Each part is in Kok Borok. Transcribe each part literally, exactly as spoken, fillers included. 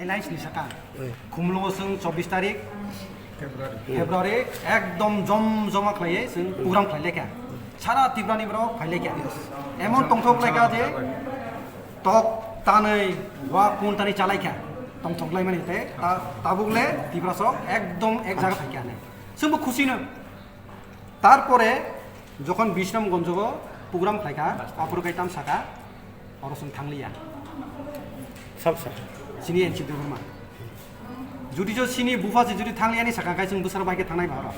Alliance ni saka. Khumulungo chwng chobbish tarik February ekdom jom joma khlaiwi chwng program khlai lekha. Sara Tripura ni borok phai lekha. Emon tongthok lekha je tok tanwi wa kun tani chalaikha. Tongthok lai mani te ta-, tabuk le Tripura sok ekdom ek jaga phaikha ne. Chwngbo khusi no. Tarpore jokhon Bishramganj o program khlaikha, aphuru kaitam saka, oro chwng thangliya. Sab sab. Chini N C Debbarma. Judi jo chini bupha si judi thangliya ni saka khai chwng bwsarok bai khe thangnai ba oro.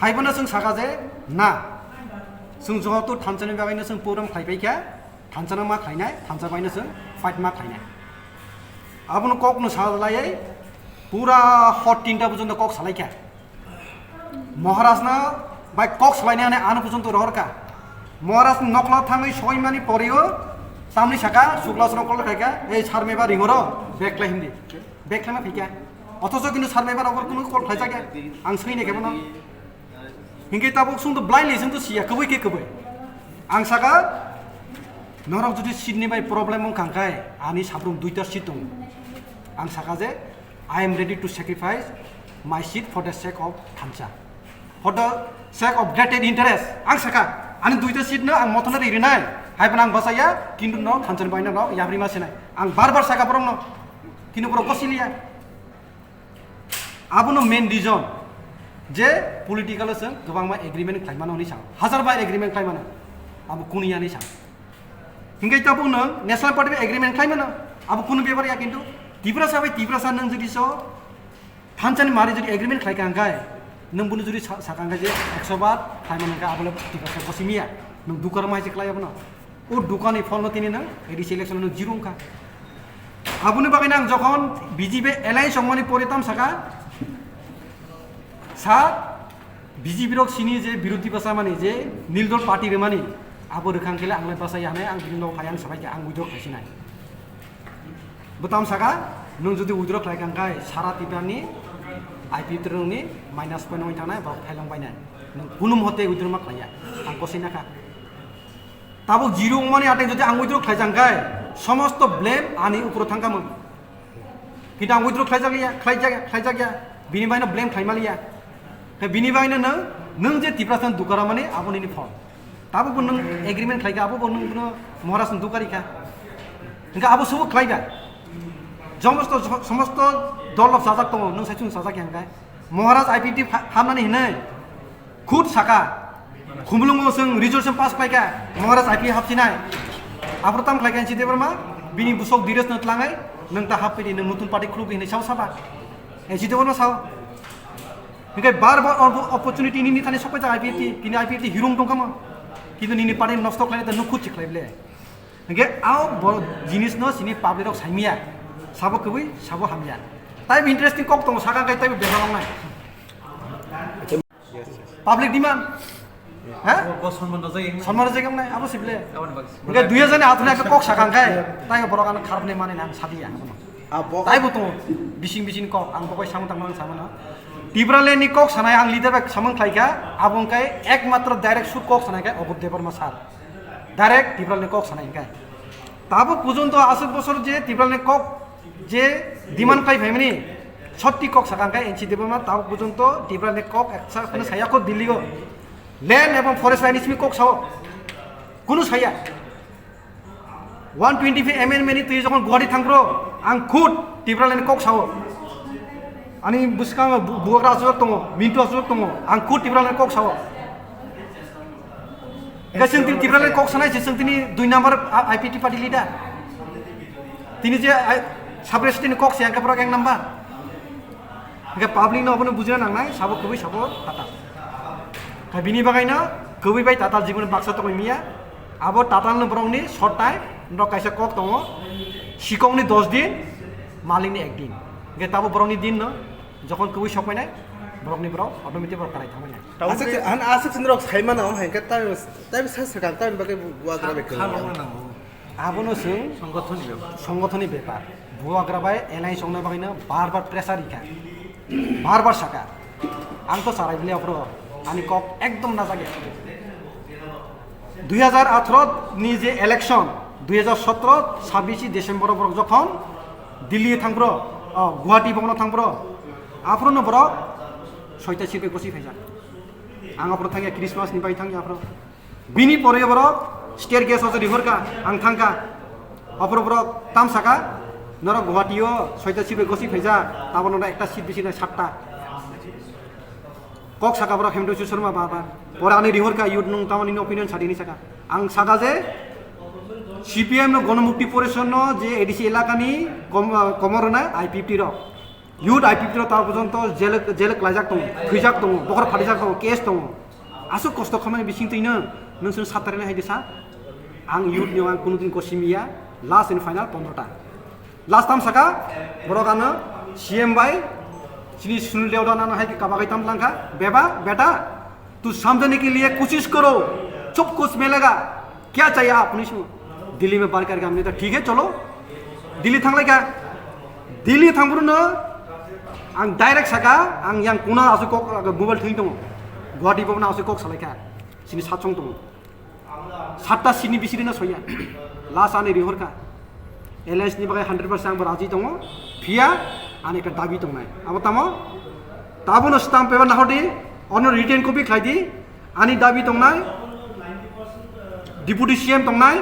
Haibono chwng saka je na. Chwng joto thansa ni bagwi no chwng program khlai paikha, thansa no ma khlainai, thansa bai no chwng fight ma khlainai. Abono kok no salaiwi pura hor tinta porjonto kok salaikha. Maharajno bai kok salainani ano porjonto rohorkha. Maharajni nokla thangwi soimani poreo tamni saka Suklasrok call khaikha, "Ei sar meba ringoro, bag khlai," hindi. Bag khlaima phaikha. Othocho kintu sar meba rok kunu call khlaijakya. Ang swngwi naikhe bono. Hinkhe tabuk chwngto blindly chwngto siya, kwbwi khe kwbwi. Ang saka, norok jodi seat ni bai problem wngkha khe, ani sabrum duita seat tongo. Ang saka je, "I am ready to sacrifice my seat for the sake of thansa. For the sake of greater interest." Ang saka, ani duita seat no ang mothano ri rinai. Hai phano ang bachaya, kintu no thansa ni bai no rok yapri ma sinai. Ang bar bar saka borok no. Kintu borok gosiliya. Abono main reason je political o chwng kwbangma agreement khlaimano hwnwi sao. Hajar bai agreement khlaimano. Abo kunu yani sao. Hinkhe tabuk nwng National Party bai agreement khlaimano, abo kunu bepar ya, kintu Tiprasa bai Tiprasa nwng jodi so thansa ni mari jodi agreement khlaikha hinkhe nwng bono jodi sa-, sakha hinkhe je ekso bar khlaimano hinkhe abo le Tiprasa bosi miya, nwng dukar mai se khlai abono. O dukani phol no tini nwng A D C election no zero wngkha. Aboni bagwi ang jokhon B J P alliance wngmani pore tam saka, sir, B J P rok sini je birodhi bwsa mani, je nil dol party rwmani, abo rwkha khe ang lai bachai ya hwnwi ang bini nogo phai ang sabai khe ang withdraw khai sinai. Bo tam saka, nwng jodi withdraw khlai kha hinkhe sara Tripura ni I P F T rok ni minus point wngwi thangnai, borok phailong bainai. Nwng kunu mote withdraw ma khlai ya, ang kosoi nakha. Tabuk zero wngmani ateng jodi ang withdraw khlaijak khe, somosto blame ani uporo thangkha mung. Kintu ang withdraw khlaijak ya, khlaijak ya, khlaijak ya, bini baino blame khlaima liya. Khe bini baino nwng, nwng je Tiprasa no dukara mani abo nini phol. Tabuk bo nwng agreement khlaikha, abo bo nwng bono Maharaj no dukari kha. Hinkhe abo subo khlaiba. Somosto, somosto dol rok sajak tongo, nwng saichung sajak ya hinkhe. Maharaj I P F T pha-, phamnani hinwi. Khud saka, Khumulungo chwng resolution pass khlaikha, Maharaj I P hapsinai. Aphuru tam khlaikha N C Debbarma, bini bwsok Diresh no tlangai, nwng ta happhidi, nwng nutun party khulugwi hinwi sao saba. N C Debbarma sao. Hinkhe bar bar oppo-, opportunity nini thani sokpaijak I P F T, tini I P F T hirung tongkha mo. Kintu nini party nosto khlainai ta nwng khud se khlai ble. Hinkhe ao bo jinis no sini public rok saimiya, sabo kwbwi, sabo hamya. Taibo interesting kok tongo, sakha khe taibo bebak wngnai. Public demand. Ha? Bo, bo sonman rwjak wngnai. Sonman rwjak wngnai, abo sible. Aboni bagwi. Hinkhe dui hajar ni athro ekta kok sakha khe, taibo borok ano kharap ni mani nang sadiya. Ah, bo. Taibo tongo, bising bising kok, ang bo bai samung tangma ang samano. Tipraland ni kok sanai ang leader bai samung khlaikha, abo wngkha ekmatro direct shoot kok sanai khe Abhut Debbarma sir. Direct Tipraland ni kok sanai hinkhe. Tabuk porjonto aswk bosor je Tipraland ni kok je demand khlai phaimani, sotti kok sakha hinkhe N C Debbarma tabuk porjonto Tipraland ni kok eksa phano saya kho Delhi o. Land ebong forest line ni simi kok sao. Kunu saya. One twenty-five amendment ni twi jokhon Guwahati thangphro, ang khud Tipraland ni kok sao. Ani bwskango bu-, bubagra aswk tongo, Mintu aswk tongo, ang khud Tipraland ni kok sao. Hingke chwng tini Tipraland ni kok sanai se, chwng tini dui number a-, I P T party leader. Tini je, ai, sub president ni kok se, hingke borok ek number. Hingke public no obono bujina nangnai, sabo kwbwi sabo tatal. Khe bini bagwi no kwbwi bai tatal jiboni baksa tongwi miya. Abo tatal no borok ni short time, norok kaisa kok tongo, sikok ni dos din, malik ni ek din. Hingke tabo borok ni din no, jokhon kwbwi sok painai, borok ni borok automatic borok karai thang painai. Aswk, aswk norok sai mano, hingke tai, tai sa swkang, tai bagwi bubagra bai kwrwngya. Abono chwng songothoni bepar. Songothoni bepar. Bubagra bai alliance wngna bagwino bar bar pressure rikha. Bar bar saka. Ang to sarai bile aphuru ani kok ekdom najak ya. Dui hajar atharo ni je election, dui hajar sotro sabbish December o borok jokhon Delhi thang bro, o, Guwahati bono thang bro. Aphuru no borok soita sirpe gosi phaijak. Ang aphuru thangya Christmas ni bai thangya aphuru. Bini pore borok staircase o rihor ka, ang thang ka. Aphuru borok tam saka, norok Guwahati o soita sirpe gosi phaijak, abo no ekta seat bisi na satta. Kok saka borok Hemant Biswa Sarma ba ba. Pore ani rihor ka youth nung tamani opinion sadi ni saka. Ang saka je C P M no Gonomukti Porishad no je A D C elaka ni kom-, komor na I P F T rok. Youth I P F T rok ta porjonto jele, jele klaijak tongo, thwijak tongo, bokhor phatijak tongo, case tongo. Aswk kosto khamani bising twi no nung sung satarina hai de sa. Ang youth ni ang kunu din kosi miya, last and final pondro ta. Last tam saka, borok ano C M bai, chini Sunil Deo da nana hai ke kabagwi tam langkha, beba, beta, tu samjhane ke liye koshish karo, sab kuch milega, kya chahiye aap, puni shu, Delhi mein baat karega, humne to thik hai, chalo, Delhi thang lai kha, Delhi thang bru no, ang direct saka, ang yang kuna asu kok, mobile thwng tongo, Guwahati bokna asu kok salai kha, chini satsong tongo. Satta seat ni bisiri no soya. Last ani rihor ka. Alliance ni bagwi hundred percent ang bo raji tongo. Phiya ani ekta dabi tongnai. Abo tamo? Tabono stamp paper nahor di. Ono written copy khlai di. Ani dabi tongnai. Deputy C M tongnai.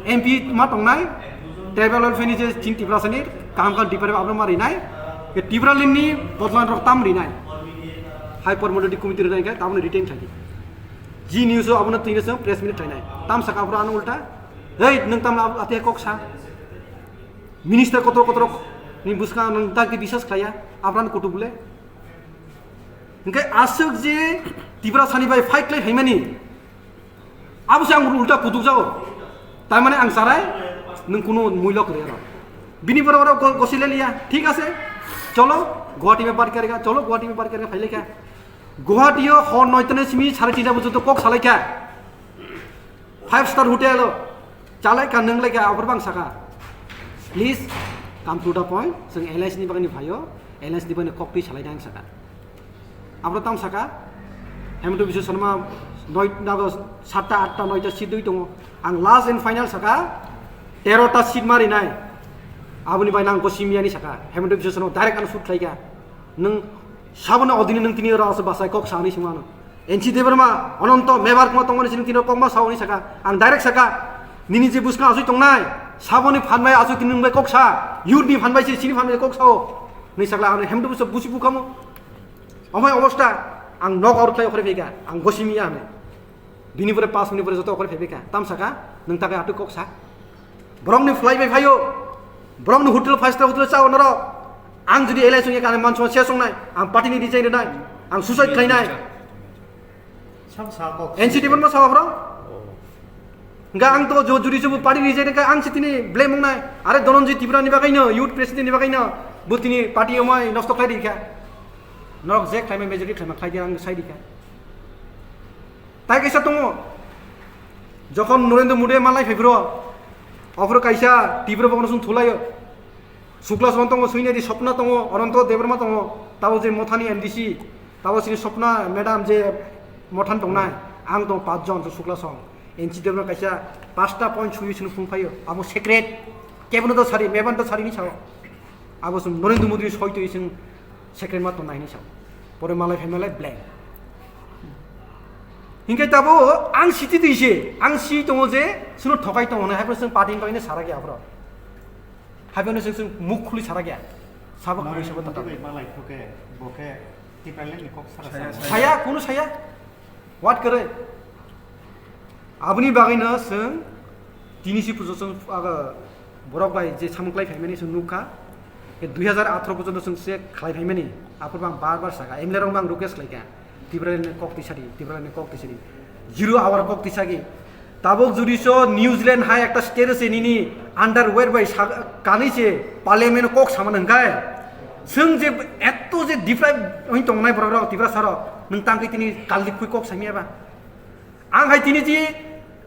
M P ma tongnai. Tribal welfare ni je chin Tiprasa ni kaham kaham department abo ma rinai. Ke Tipraland ni bodol rok tam rinai. High formality committee rinai ke tabono written khlai di. G News o abono twi song press meet khlainai. Tam saka aphuru ano ulta, "Hei, nwng tam abo ate kok sa? Minister kotor kotor ni bwskango nwng dagdi bisas khlaiya, aphuru ano kutu bole?" Hwnkhe aswk je Tiprasani bai fight khlai phaimani, abo se ang ulta kutuk jago. Tamani ang sarai, nwng kunu muilok kwrwi aro. Bini borok oro go-, gosi leliya, thik ase, cholo, Guwahati mein baat karega, cholo, Guwahati mein baat karega, phailaikha. Guwahati o hor noita ni simi sare tinta porjonto kok salaikha. Five star hotel o chalaikha, nwnglaikha, aphuru bang saka. Please come to the point. Chwng alliance ni bagwi ni phaio, alliance ni bagwi ni kok twi salai nang saka. Aphuru tam saka. Hemant Biswa Sarma noi, nago satta, atta, noita seat dui tongo. Ang last and final saka, tero ta seat ma rinai. Aboni bai nang kosi miya ni saka. Hemant Biswa Sarma direct ano shoot khlaikha. Nwng sabono odini nwng tini oro aswk bachai kok sa hinwi swngmano. N C Debbarma, Ananto, Mebar kwma tongmani sini tini oro kokma sao hinwi saka. Ang direct saka, nini je bwskang aswk tongnai, saboni phan bai aswk tini nwng bai kok sa, youth ni phan bai se, chini phan bai kok sao. Hinwi sakla ang Hemant Biswa busi bukamo. Omai obosta, ang knock out khlai okhre phaikha, ang gosi miya hinwi. Bini pore pas minute pore joto okhre phaibai kha. Tam saka, nwng takai atwi kok sa. Borokni phlai bai phaio. Borokni hotel, five star hotel chao norok. Ang jodi alliance wngya kha, ani manchoma se songnai. Ang party ni resign rwnai. Ang suicide khlainai. Sabo sa kok. N C Debbarma sabo bro. Hwnkha ang to jo-, jodi jobo party resign kha, ang se tini blame wngnai. Are Dhananjay Tripura ni bagwi no, youth president ni bagwi no. Bo tini party omai nosto khlai ri kha. Norok je khlaima majority khlaima khlai di, ang sai di kha. Tai kaisa tongo, jokhon Narendra Modi malai phai phro, ophro kaisa Tripura bokono song thulaio. Sukla song tongo, Suinadi Sopna tongo, Ananto Debbarma tongo, tabo je Mothani M D C, tabo sini Sopna madam je Mothan tongnai, ang tong pach jon, Sukla song. N C Debbarma kaisa pasta point sui sini phung phaio, abo secret, kebono to sari, meban to sari ni sao. Abo song Narendra Modi soi to ising secret ma tongnai ni sao. Pore malai phai malai blank. Hinkhe tabo ang siti twi se, ang si tongo je, suno thokai tongo na, haikhe sung party ni bagwi no sarakya aphro. Haikhe no sung, sung muk khuli sarakya. Sabo khuli sabo tata. Malai phuke, boke, Tipraland ni kok sara. Saya, saya. Saya, kunu saya. What kare? Aboni bagwi no sung tini si pujo sung aga borok bai je samung klai phaimani sung nukha. Ke dui hajar atharo pujo no sung se khlai phaimani. Aphur bang bar bar saka. M L A rok bang request khlaikha. Tipraland ni kok tisari, Tipraland ni kok tisari. Zero hour kok tisagi. Tabuk judi so New Zealand hai ekta state se nini underwear bai sa-, kanwi se parliament kok samani hwnkhe. Sung je etto je deprive wng tongnai borok rok, Tiprasa rok, nung tangkhe tini kalik khui kok samya ba. Ang hai tini ji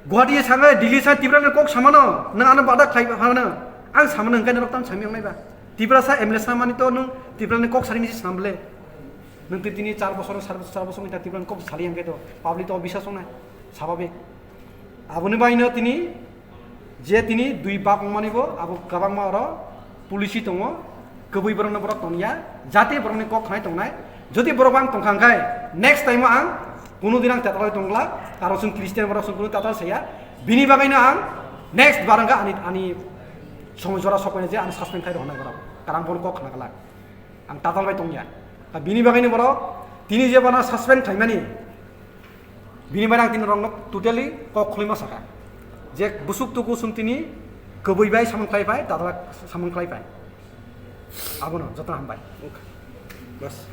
Guwahati sanga Delhi sa Tipraland kok samano, nung ano bada khlai phano. Ang samano hwnkhe norok tam sami wngnai ba. Tiprasa M L A samani to nung Tipraland kok sari nisi snam ble. Nung twi tini char bosor, sar bosor, char bosor wngkha Tipraland kok sari hwnkhe to public to bisas wngnai. Sababik. Aboni baino tini je tini dui bak wngmani bo abo kwbangma oro Policy tongo, kwbwi borokno borok tongya, jati borokni kok khnai tongnai. Jodi borok ang tongkha hwnkhe, next time o ang kuno din ang tatal tongla, karon chwng Christian borok chwng kuno tatal saya. Bini bagwino ang next bar wngkha ani, ani somoi jora sokmani je ani suspend khai rwnai borok. Karon bono kok khna glak. Ang tatal bai tongya. Bini bagwino borok tini je bana suspend khaimani, bini bagwi ang tini rokno totally kok khulima saka. Je busuk tuku sung tini kwbwi bai samung khlai phai, tatal samung khlai phai. Abono jotono hambai. Bas.